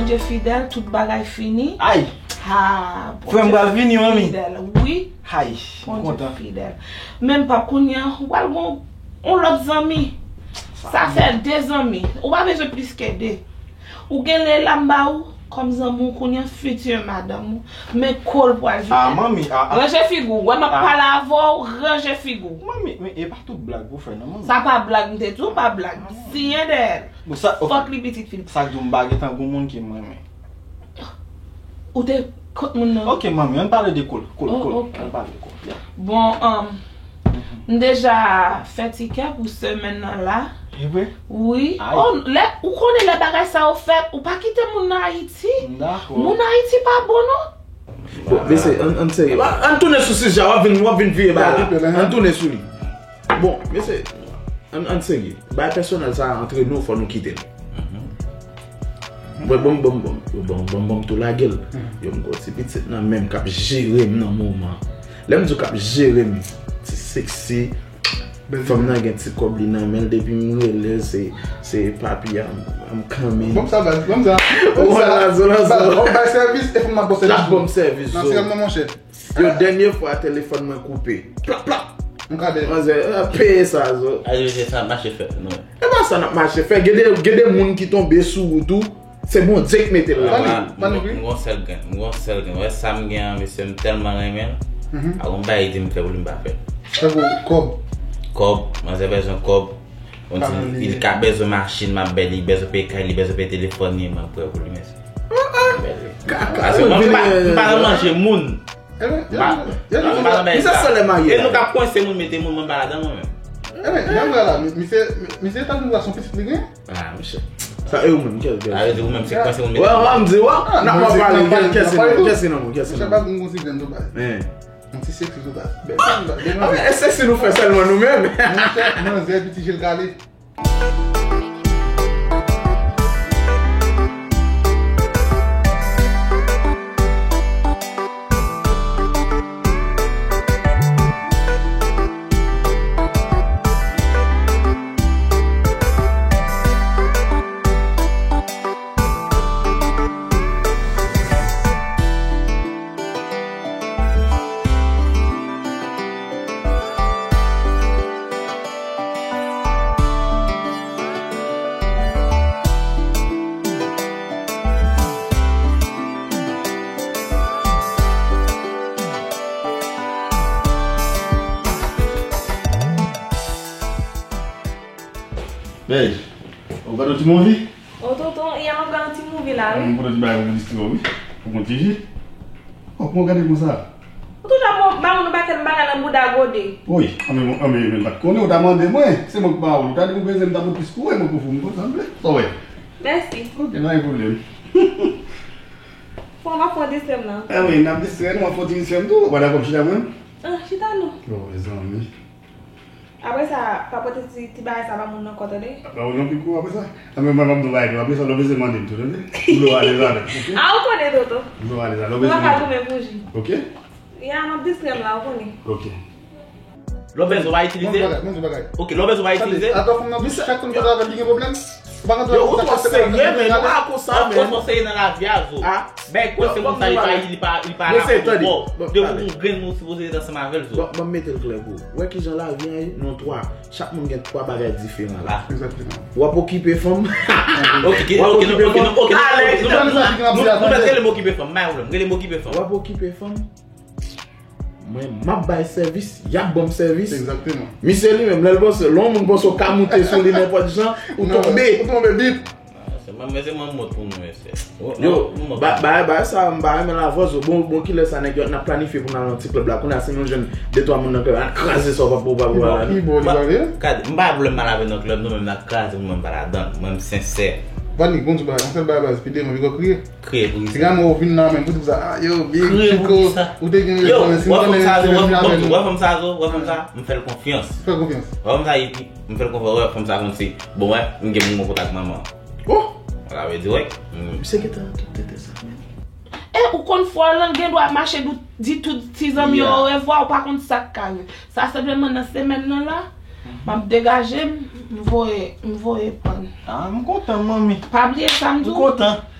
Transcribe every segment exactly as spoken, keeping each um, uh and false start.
Bondye fidèl, tout bagay fini. Ay! Ha, Frè m pral vini, manmi. Fidèl, wi. Ay, m kontan. Bondye fidèl. Men m pa kounye a, ou pral gon yon lòt zanmi. Sa fè de zanmi. Ou pa bezwen plis ke de. Ou gen Leila m ba ou kòm zanmi w kounye a, fiti madanm ou. Men ko l pral vini. Ah, manmi, ah, ah. Ranje figi w. Wè m ap pale avè w, ranje figi w. Manmi, men e pa tout blag pou fè non, manmi. Sa pa blag, m te di w pa blag. Siyen dèyè l. Bon, sa, ok. Fòk li pitit fi l. Sa k di w m pa gentan gon moun ki m renmen. Ou te kot moun nan? Ok, manmi, ann pale de ko l, ko l, ko l. Oh, ok. Ann pale de ko l. Bon, um, m deja fè tikè pou semèn nan la. E vre? Wi. Ay. Oh, lè, ou konnen lè bagay sa yo fèt, ou pa kite moun nan Ayiti. Dakò. Moun Ayiti pa bon, non. Bon, mesye, ann, ann serye. Ann tounen sou sijè a, w ap vin, w ap vin vire bagay la. Ann tounen sou li. Bon, mesye, ann, ann serye. Bagay pèsonèl sa a antre nou, fò nou kite l. Bon, bon, bon, bon, bon, bon, bon, tou lage l. Yo, m gon ti pitit nan men m k ap jere m nan moman. Lè m di w k ap jere m, ti seksi, fanm nan gen ti kòb li nan men l, depi m rele l, se, se papi, I'm, I'm coming. Bon, sa baz, bon, sa. Bon, sa. Lanzo, Lanzo. Baz, w ap bay sèvis, e fanm nan ap ba w sèvis. L ap ban m sèvis, zo. Natirèlman, monchè. Yo, dènye fwa telefòn mwen koupe. Plap, plap. Manzè, ah, peye sa, zo. Ay, se sa, mache fè, non. E pa sa n ap mache fè. Gen de, gen de moun ki tonbe sou wout ou. Se Bondye ki mete l la. Mwen gon sèl grenn, mwen gon sèl grenn. Wè sa m gen an, mesye, m tèlman renmen l. A gon bagay li di m fè pou li m pa fè l. Tankou kòb. Kòb, manzè bezwen kòb. Li ka bezwen machin, m ap bay li, li bezwen peye kay, li bezwen peye telefòn li, mwen prè pou li, mesye. Kaka. Paske mwen, m pa, m pa nan manje moun. Misye sèlè marye. E nou ka kwense moun, mete moun, mwen pa ladan mwen menm. Ebyen, jan m wè la, misye, misye ta vin wè son pitit li gen. Ah, misye. Sa e ou menm, kèl, kèl. Ah, ou menm, se kwense moun, mete moun. Wè, wè, m di, wè. N ap pale, kèl, kèl se nan mwen, kèl se nan mwen. Misye pa vin gon ti grenn tou baz. Yon ti seksi tou baz. Bèl, bèl, bèl. Ah, men, e seksi nou fè sèlman nou menm. Monchè, manzè, piti je l kale. Bèj, ou gade yon ti movie? O tonton, yè m ap gade yon ti movie la, wi. Mwen pote ti bagay pou distrè w, wi. Pou pran ti ji. O, kòman w gade konsa? Ou toujou ap ba moun yon pakèt bagay nan bouda gode. Wi, anben, anben, men m pa t konnen, ou ta mande mwen. Se mwen ki ba ou l. Ou ta di m ou bezwen m ta pote plis pou ou, e mwen pou ou, m kontan, m vle. Sa w wè? Mèsi. Ok, pa gen pwoblèm. Fò m ap pran distrè m nan. E wi, n ap distrè nou, w ap pran ti distrè m tou. Ou pa dakò m chita mwen? Ah, chita non. Bon, mezanmi. Apre sa, pa pote ti, ti bagay sa ba moun nan ankò, tande? Ba moun nan piko apre sa. Anben, mwen p ap di w bagay tou. Apre sa, lè w bezwen mande m tou, tande? M dwe ale avè w, ok? Ah, ou konnen, tonton. M dwe ale avè w. Lè w bezwen mande m. Mwen pa goumen pou ji. Ok? Ya, m ap distrè m la, ou konnen. Ok. Lè w bezwen, w a itilize? Mwen bagay, mwen bagay. Ok, lè w bezwen, w a itilize? Atò, fanm nan, chak fanm ki avè l, li gen pwoblèm? Yo, ou twò serye, men, ou pa konsa, men. Ou twò serye nan lavi a, zo. Ah. Bèj, kò se moun sa, li pa, li pa, li pa la pou ou. Depi ou gon grenn moun, ou sipoze ret ansanm avè l, zo. Bon, ban m mete l klè pou ou. Wè kijan lavi an ye, nou twa. Chak moun gen twa bagay diferan la. Egzakteman. W ap okipe fanm. Ok, ok, ok, ok, ok, nou mèt rele m okipe fanm, pa gen pwoblèm, rele m okipe fanm. W ap okipe fanm. Mwen, m ap bay sèvis, y ap ban m sèvis. Egzakteman. Misye li menm, lè l panse, lè yon moun panse w ka moute sou li nenpòt jan, ou tonbe. Ou tonbe bip. Ah, se mwen, se mwen mòt pou nou, mesye. Yo, ba, ba, ba, sa, m pa renmen lavòz yo. Bon, bon, kilè sa, nèg yo, n ap planifye pou n al nan ti klèb la. Kounye a, si nou jwenn de twa moun nan klèb la, n al kraze sa, w pa, w pa, w pa, w pa. Ki bò, ki bò li prale? Gade, m pa vle m al avè nan klèb, nou menm n ap kraze, mwen m pa ladan l. Mwen, m sensè. Vanik, bon, ti bagay, yon sèl bagay, baz, pide, mwen vin kriye. Kriye pou kisa? Piga mwen ou vin nan men, pou di sa, ah, yo, big, Chico, ou te gen rezon, men si m konnen se menm jan avè nou. Wè fanm sa, zo, wè fanm sa, m fè l konfyans. Fè l konfyans. Wè fanm sa, m fè l konfyans, wè fanm sa, kòmsi, bon, wè, m gen pou m pran kontak manman. Oh! Sa vle di, wè. Misye gentan tout tete sa, men. E ou konn fò lan gen dwa mache di tout ti zanmi yo orevwa, ou pa konn sa k ka rive. Sa senpleman nan semèn nan la, m ap degaje m, m voye, m voye pann. Ah, m kontan, manmi. Pa bliye sa m di w. M kontan.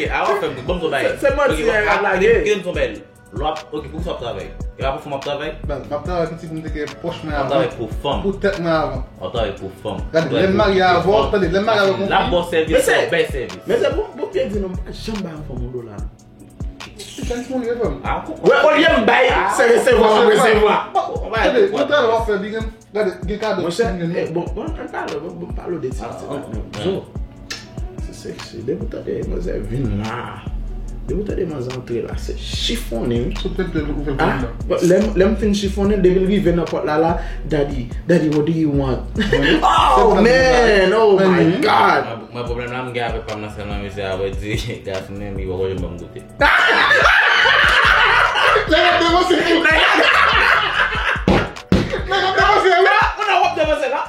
Ok, a w ap fè m ri. Ban m di w bagay. Se manti, w ap lage. Kite m di w bagay. Lè w ap, ok, pou kisa w ap travay? E pa pou fanm w ap travay? Baz, m ap travay piti pou m te gen pòch mwen avan. W ap travay pou fanm. Pou tèt mwen avan. W ap travay pou fanm. Gade, lè m marye avè w, tande, lè m marye avè w, konprann. L ap ba w sèvis, se yon bèl sèvis. Men se pou, pou byen di non, m pa janm bay yon fanm yon dola. Chans moun yo fanm. Wè, olye m bay, se resevwa, m resevwa. Tande, nou travay w ap fè big up. Gade, gen kado. Monchè, bon, bon, ann pale, bon, bon, pale de ti, ti bagay, non. Zo. Se seksi. Depi w tande manzè vin la. Depi w tande manzè antre la, se chifonnen, wi. Sou tèt ou fè l. Lè m, lè m fin chifonnen, depi l rive nan pòt la, la, "Daddy, daddy, what do you want?" Oh, man, oh my God. Mwen, mwen, pwoblèm la m gen avèk fanm nan sèlman, mesye, a vrè di, gason menm, li poko janm ban m goute. Nèg ap devanse tou. Nèg ap devanse, wi. Kounye a w ap devanse la.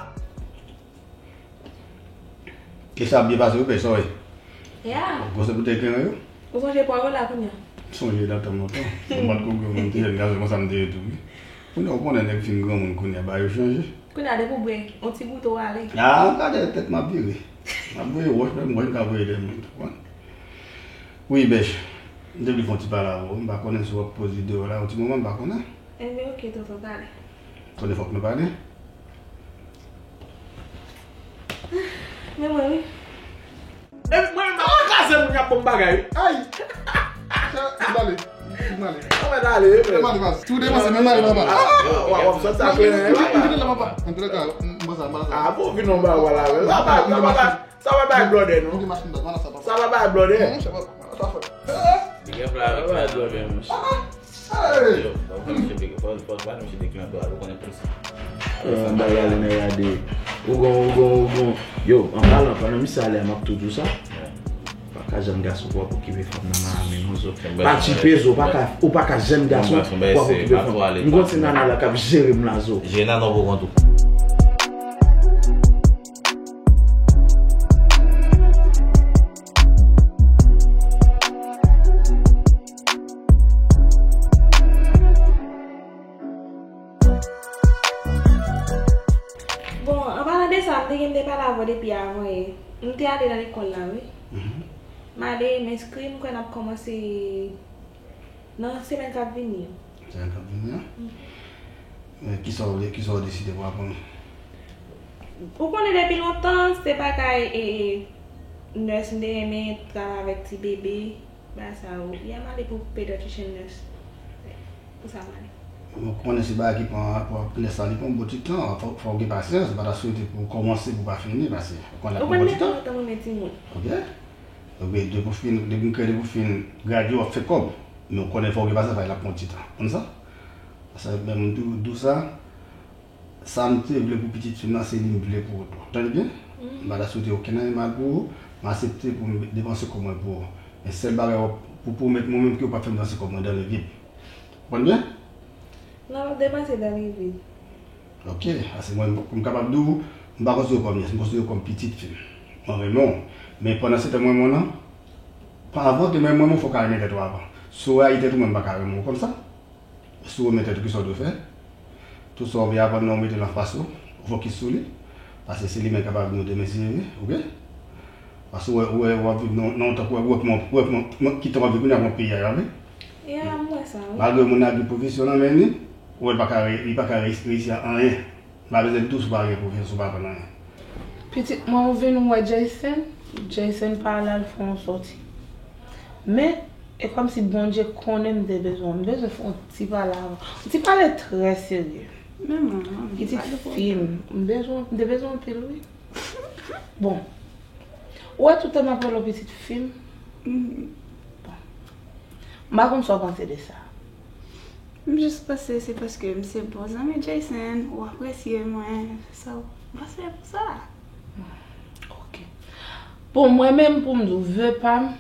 Ke sa ap byen pase, wi, pè, sorry. Yeah. Gwosè pou te kleren yo. Ou sonje pwa yo la kounye a? Sonje nan tan lontan. Mwen pa t ko granmoun, m te jèn gason, konsa m te ye tou, wi. Kounye a, ou konnen nèg fin granmoun kounye a, bagay yo chanje. Kounye a, depi w bwè yon ti goute, w ale. Ah, gade tèt m ap vire. M ap voye wòch, menm wòch m ka voye dèyè moun, ou konprann? Wi, bèch. M te vle fè yon ti pale avè w. M pa konnen si w ap poze deyò la yon ti moman, m pa konnen. Enben, ok, tonton, pale. Konnen fòk nou pale? Men mwen, wi. Epi mwen menm, m ap kraze moun k ap ban m bagay, wi. Ay! Sa, m ale. M ale. Sa mèt ale, wi, frè. M ale, baz. Tou depanse, men m ale, papa. Ah, w ap sòti sa kleren, wi, papa. Antouka, m pa sa, m pa sa. Ah, bon, vin non ba w la, wi. Sa pa, sa pa, sa pa bay blòdè, non. Sa pa bay blòdè. Big up la, sa pa bay blòdè, monchè. Hey! Yo, fò misye pike, fò, fò, fò misye pike nan dwa, ou konnen plis. Bagay ale nan rade. Ougon, ougon, ougon. Yo, an palan, pandan misye ale a, m ap tou di w sa. Pa ka jèn gason pou w ap okipe fanm nan Miami, non, zo. Pa tchipe, zo, pa ka, ou pa ka jèn gason pou w ap okipe fanm. M gon ti nana la k ap jere m la, zo. Jere nana w pou kont ou. Bon, an palan de sa, m te gen m te pale avè w depi avan yè. M te ale nan lekòl la, wi. Mhm. M ale, m enskri, m kwè n ap kòmanse nan semèn k ap vini an. Semèn k ap vini an? Mhm. Men kisa w vle, kisa w deside pou aprann? Ou konnen depi lontan, se bagay, e, e, nurse, m te renmen travay avèk ti bebe. Bagay sa yo, yeah, m ale pou pediatrician nurse. Pou sa m ale. Ou konnen se bagay ki pran, pou nurse la, li pran bon ti tan, fò, fò w gen pasyans, se pa ta swete pou w kòmanse pou w pa fini, paske ou konnen l ap pran bon ti tan. Ou konn depi lontan mwen renmen timoun. Ok. Ebyen, depi w fin, depi m kwè, depi w fin gradye, w ap fè kòb. Men ou konnen fò w gen pasyans, paske l ap pran ti tan. Konn sa? Paske menm m toujou di w sa, sa m te vle pou pitit fi m nan, se li m vle pou ou tou. Tande byen? M pa ta swete okenn anyen mal pou ou, m aksepte pou m depanse kòb mwen pou ou. Men sèl bagay w ap, pou pwomèt mwen menm ke w p ap fè m depanse kòb mwen dans le vide. Ou konprann byen? Non, m ap depanse dans le vide. Ok, ase mwen, pou m kapab di w, m pa konsidere w kòm nyès, m konsidere w kòm pitit fi m. Mwen renmen w. Men pandan se tan mwen renmen w nan, pa avan ke mwen renmen w, fò w ka renmen tèt ou avan. Si w rayi tèt ou, mwen m pa ka renmen w konsa. Si w renmen tèt ou, kisa w dwe fè? Tout sa w vle aprann nan, ou mete l anfas ou, ou fokis sou li. Paske se li menm k ap avni w demen si Dye vle, ok? Paske w wè, w wè, w ap viv nan, nan yon tan pou w wè, w wè kòman, w wè kòman, kòman, ki tan w ap viv kounye a, kòman peyi a ye avè. Ya, m wè sa, wi. Malgre moun nan gen pwofesyon nan men li, ou wè l pa ka re-, li pa ka re-, reyisi a anyen. M pa bezwen di w si w pa gen pwofesyon, si w pa aprann anyen. Pitit mwen, ou vin wè Jayson? Jayson pa al, al fè yon sòti. Men, e kòmsi Bondye konnen m te bezwen w. M bezwen fè yon ti pale avè w. Yon ti pale trè serye. Men manman, pitit fi m, m bezwen, m te bezwen w anpil, wi. Bon. Ou wè tout tan m ap rele w pitit fi m? Mhm. Bon. M pa konn sa w panse de sa. M jis panse se paske m se bon zanmi Jayson, ou apresye mwen, se sa, m panse pou sa. Ok. Bon, mwen menm, pou m di w, ve pa m,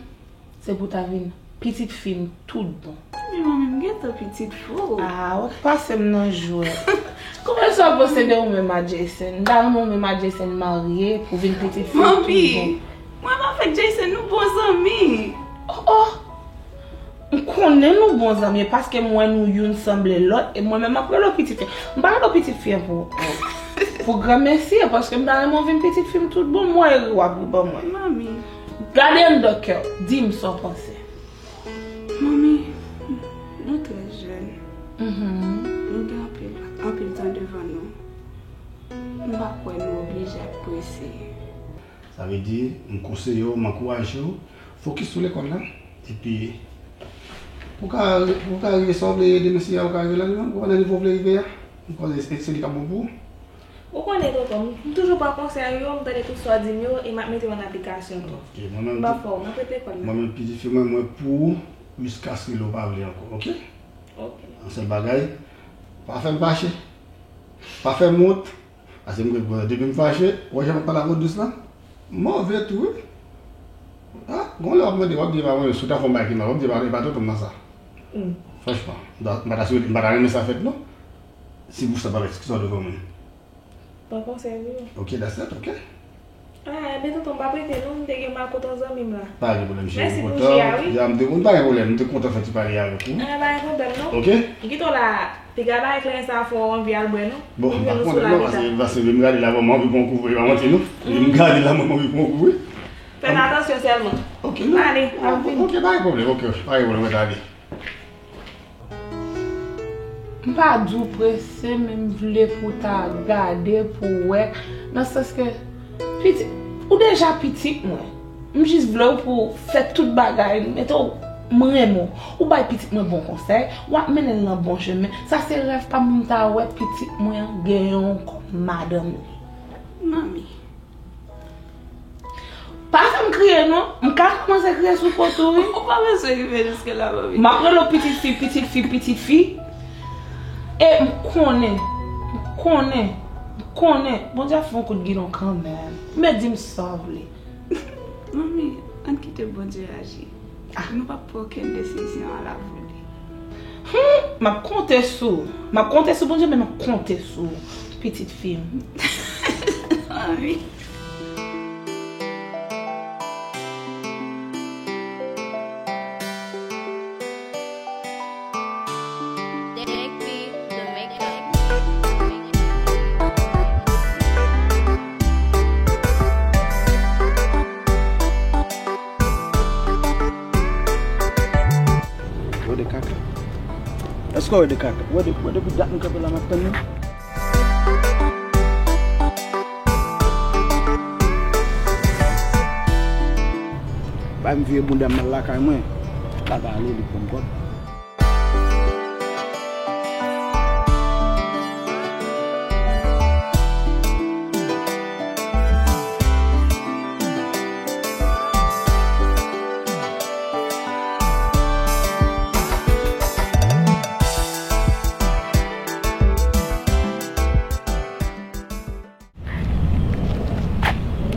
se pou ta vin pitit fi m tout bon. Men mwen menm gentan pitit fi w. Ah, w ap pase m nan jwèt. Kòman sa w panse de ou menm a Jayson? M ta renmen ou menm a Jayson marye pou vin pitit fi m tout bon. Manmi, mwen avèk Jayson, nou bon zanmi. Oh, oh! M konnen nou bon zanmi, paske m wè nou youn sanble lòt, e mwen menm m ap rele w pitit fi. M pa rele w pitit fi an pou, pou, pou granmesi, paske m ta renmen w vin pitit fi m tout bon, m wè ri w ap ri ban mwen. Manmi. Gade anndan kè w, di m sa w panse. Manmi, nou trè jèn. Mhm. Nou gen anpil, anpil tan devan nou. M pa kwè nou oblije ap prese. Sa vle di, m konseye w, m ankouraje w, fokis sou lekòl la. Epi, pou w ka, pou w ka rive sa w vle demen, si w ka rive la, demen, ou konnen nivo w vle rive a, m konnen se, se li k ap bon pou ou. Ou konnen, tonton, m toujou pran konsèy ou yo, m tande tout sa w di m yo, e m ap mete yo an aplikasyon tou. Ok, mwen menm tou. M pa fè w, m ap ret lekòl la. Mwen menm, pitit fi mwen, mwen pou ou, jiskaske lè w pa vle ankò, ok? Ok. Yon sèl bagay, pa fè m fache, pa fè m wont, paske m gen, depi m fache, ou wè jan m ap pale avè w dous la, move tou, wi. Ah, gon lè w ap mande, w ap di pa mwen, si w ta fè yon bagay ki mal, w ap di pa, e pa tonton m nan sa. Hmm. Franchman, m ta, m pa ta sou, m pa ta renmen sa fèt, non. Si pou sa pa fèt, kisa w te konn mwen? Bon konsèy, wi. Ok, that's it, ok. Ah, ebyen, tonton, m p ap rete, non, m te gen mal kont yon zanmi m la. Pa gen pwoblèm, cheri, m kontan. Mèsi pou je a, wi. Ya, m te konn, pa gen pwoblèm, m te kontan fè ti pale avèk ou. Ah, pa gen pwoblèm, non. Ok. M kite w la. Piga bay kleren sa fò w anvi al bwè, non? Bon, m pa konnen non, paske, paske m gade la, mwen anvi pran kou vre, pa manti non. M gade la, mwen anvi pran kou vre. Fè n atansyon sèlman. Ok, non. Ale, m ap vini. Ok, pa gen pwoblèm, ok, pa gen pwoblèm, mwen ta ale. M pa di w prese, men m vle pou w ta gade, pou w wè, nan sans ke, pitit, ou deja pitit mwen. M jis vle w pou w fè tout bagay, mete w, m renmen w. Ou bay pitit mwen bon konsèy, w ap mennen l nan bon chemen. Sa se rèv pa m pou m ta wè pitit mwen an gen yon kòm madanm li. Manmi. Pa fè m kriye non, m ka kòmanse kriye sou foto wi. Ou pa bezwen rive jiske la, manmi. M ap rele w pitit fi, pitit fi, pitit fi. E m konnen, m konnen, m konnen, Bondye ap fè yon kout gidon kanmenm. Men di m sa w vle. Manmi, ann kite Bondye aji. Ah. Nou p ap pran okenn desizyon alavoli. Hmm, m ap konte sou ou. M ap konte sou Bondye, men m ap konte sou ou, pitit fi m. Manmi. Wè de kaka. Èske w wè de kaka? Wè de, wè depi dat nou kanpe la m ap tann nou. Bay m vye bounda m al lakay mwen. Kaka ale li pran m kòb.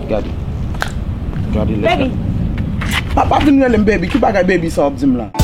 Gade. Gade lè. Baby. Pa, pa vin rele m baby. Ki bagay baby sa w ap di m la?